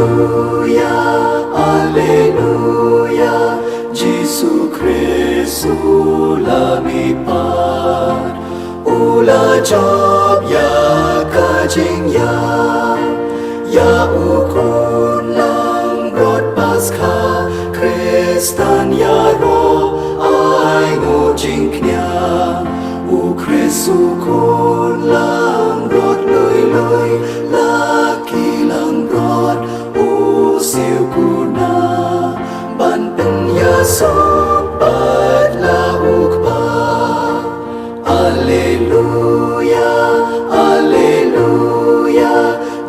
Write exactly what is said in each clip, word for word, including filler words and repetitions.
Alleluia, Alleluia, Jisu Khrist u la mihpat, u la jop ïa ka jingïap, ïa u khun langbrot Paskha, Khristan ïaroh ai nguh jingkñia, u Khrist u khun langbrot lui lui, la ki langbrot u siew kuna, ban pynïasoh pat la u Kpa. Alleluia, Alleluia,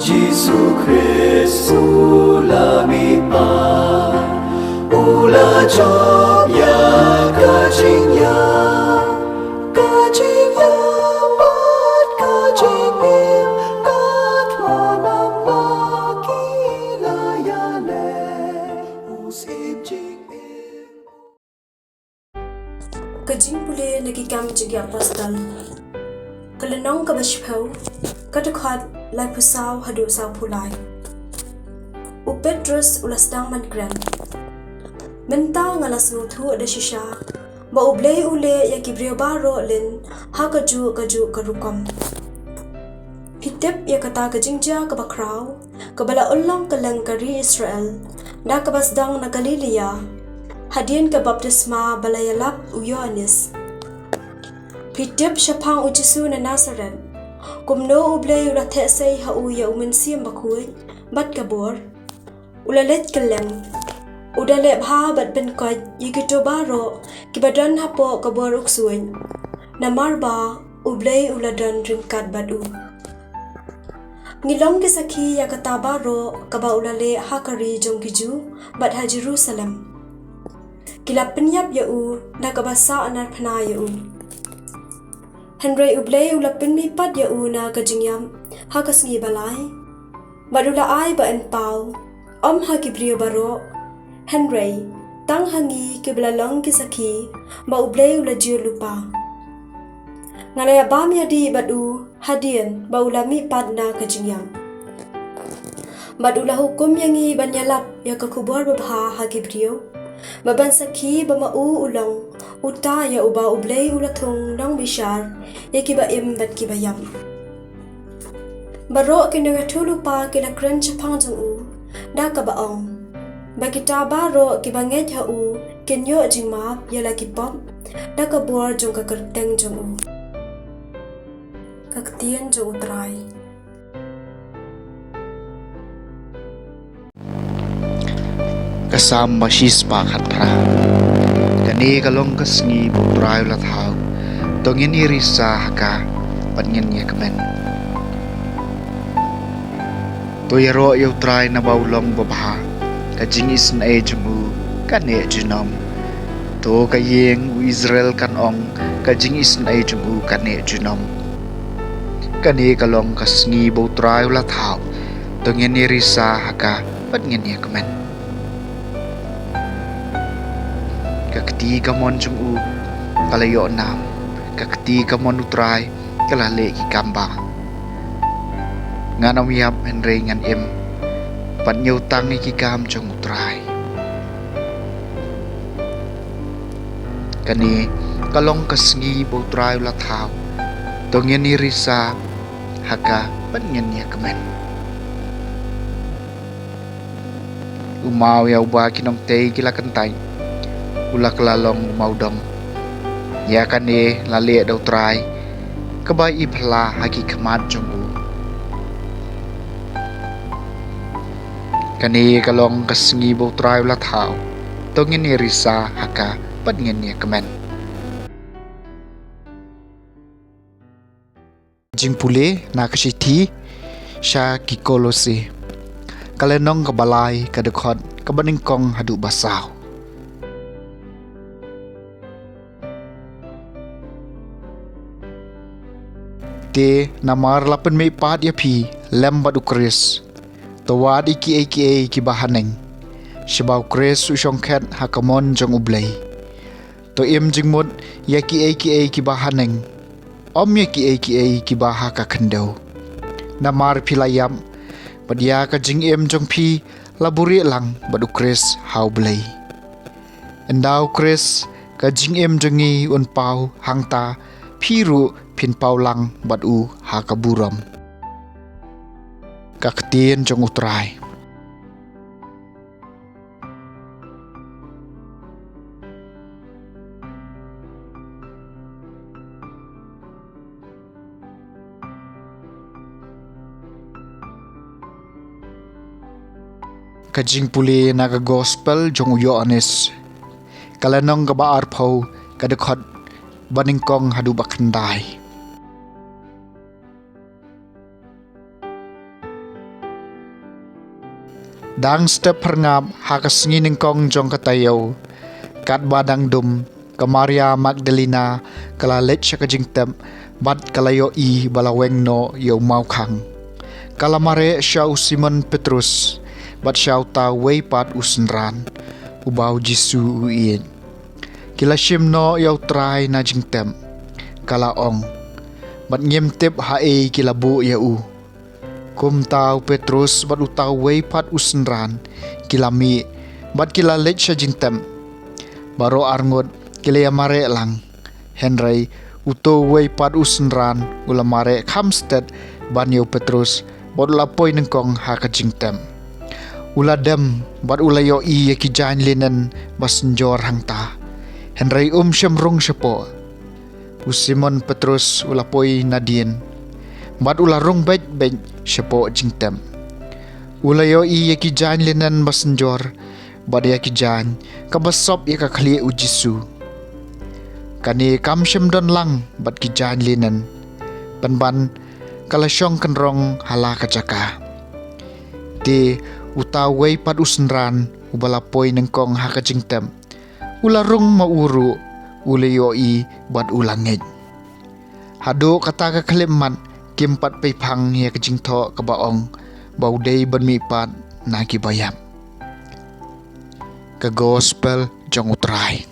Jisu Khrist u la mihpat, u la jop ïa ka jingïap, ka jingïap bad ka jingim, ka thngan namar ki la ïaleh u Syiem jingim. Ka jingpule na ki Kam jong ki Apostol. Ka lynnong kaba shiphew, ka dkhot laiphew saw haduh sawphew lai. U Petros u la sdang ban kren. Mynta nga la sngewthuh da shisha ba U Blei u leh ïa ki briew baroh lin ha kajuh kajuh ka rukom. Phi tip ïa kata ka jingjia kaba khraw, kaba la urlong kylleng ka ri Israel, da kaba sdang na Galilaia, hadien ka baptisma ba la ïalap u Ïoannis. Phi tip shaphang u Jisu na Nasaret, kumno U Blei u la theh sei ha u ïa u Mynsiem Bakhuid bad ka bor. U la leit kylleng, u da leh bha bad pynkoit ïa kito baroh kiba don hapoh ka bor u ksuid, namar ba U Blei u la don ryngkat bad u. Ngi long ki sakhi ïa kata baroh kaba u la leh ha ka ri jong ki Jiw bad ha Jerusalem. Ki la pynïap ïa u da kaba sah narphna ïa u. Hynrei U Blei u la pynmihpat ïa u na ka jingïap ha ka sngi ba lai, bad u la ai ba yn paw, ym ha ki briew baroh, hynrei tang ha ngi kiba la long ki sakhi ba U Blei u la jur lypa. Nga la ïa bam ïa dih bad u hadien ba u la mihpat na ka jingïap. Bad u la hukum ïa ngi ban ïalap ïa ka khubor babha ha ki briew, ba ban sakhi ba ma u u long uta ïa uba U Blei u la thung nongbishar ïa kiba im bad kiba ïap. Baroh ki nongïathuhlypa ki la kren shaphang jong u da kaba ong ba kita baroh kiba ngeit ha u kin ïoh jingmap ïa la ki pop da ka bor jong ka kyrteng jong u. Ka ktien jong U Trai. Ka Salm ba shispah khatphra. Kane ka long ka sngi ba U Trai u la thaw, to ngin ïa risa ha ka bad ngin ïa kmen. To ïaroh ïa U Trai naba u long babha, ka jingisynei jong u kan neh junom. To ka ïing u Israel kan ong, ka jingisynei jong u kan neh junom. Kane ka long ka sngi ba U Trai u la thaw, to ngin ïa risa ha ka bad ngin ïa kmen. Ka kti kamon jong u ka la ïoh nam, ka kti kamon U Trai ka la leh ki kam bha. Ngan ym ïap hynrei ngan im, ban ñiew tang ïa ki kam jong U Trai. Kane ka long ka sngi ba U Trai u la thaw, to ngin ïa risa ha ka bad ngin ïa kmen. U maw ïa uba ki nongtei ki la kyntait, u la kylla long u mawdong. Ïa kane la leh da U Trai, kaba i phylla ha ki khmat jong u. Kane ka long ka sngi ba U Trai u la thaw, to ngin ïa risa ha ka bad ngin ïa kmen. Jingpule na ka shithi sha ki Kolose, ka lynnong kaba lai, ka dkhot kaba nyngkong haduh ba saw. Te namar la pynmihpat ïa phi lem bad U Khrist, to wad ïa kiei kiei kiba haneng, shaba U Khrist u shongkhet ha ka mon jong U Blei. To im jingmut ïa kiei kiei kiba haneng, ym ïa kiei kiei kiba ha ka khyndew. Namar phi la ïap, bad ïa ka jingim jong phi La buhrieh lang bad u Khrist ha u Blei. Ynda u Khrist, ka jingim jong ngi un paw, hangta phi ruh phin paw lang bad u ha ka burom. Ka ktien jong u Trai. Ka jingpule na ka Gospel jong u Ïoannis, ka lynnong kaba arphew, ka dkhot ba nyngkong haduh ba khyndai. Dang step phyrngap ha ka sngi nyngkong jong ka taïew, katba dang dum, ka Maria Magdalena ka la leit sha ka jingtep, bad ka la ïohi ba la weng noh ïa u mawkhang. Ka la mareh sha u Simon Petrus bad sha uta uwei pat u synran, uba u Jisu u ïeit. Ki la shim noh ïa u Trai na jingtep. Ka la ong: Bad ngim tip haei ki la buh ïa u. Kumta u Petrus bad uta uwei pat u synran ki la mih, bad ki la leit sha jingtep. Baroh arngut ki la ïa mareh lang. Hynrei uta uwei pat u synran u la mareh kham stet ban ïa u Petrus, bad u la poi nyngkong ha ka jingtep. U la dem, bad u la ïohi ïa ki jaiñ linen ba synjor hangta. Hynrei um shym rung shapoh. U Simon Petrus u la poi nadien, bad u la rung beit beit shapoh jingtep. U la ïohi ïa ki jaiñ linen ba synjor, bad ïa ki jaiñ kaba sop ïa ka khlieh u Jisu. Kane kam shym don lang bad ki jaiñ linen, pynban ka la shong kynrong ha la ka jaka. Te uta uwei pat u synran uba la poi nyngkong ha ka jingtep, u la rung ma u ruh, u la ïohi bad u la ngeit. Haduh kata ka khyllipmat kim pat peiphang ïa ka jingthoh kaba ong ba u dei ban mihpat na kiba ïap. Ka Gospel jong u Trai.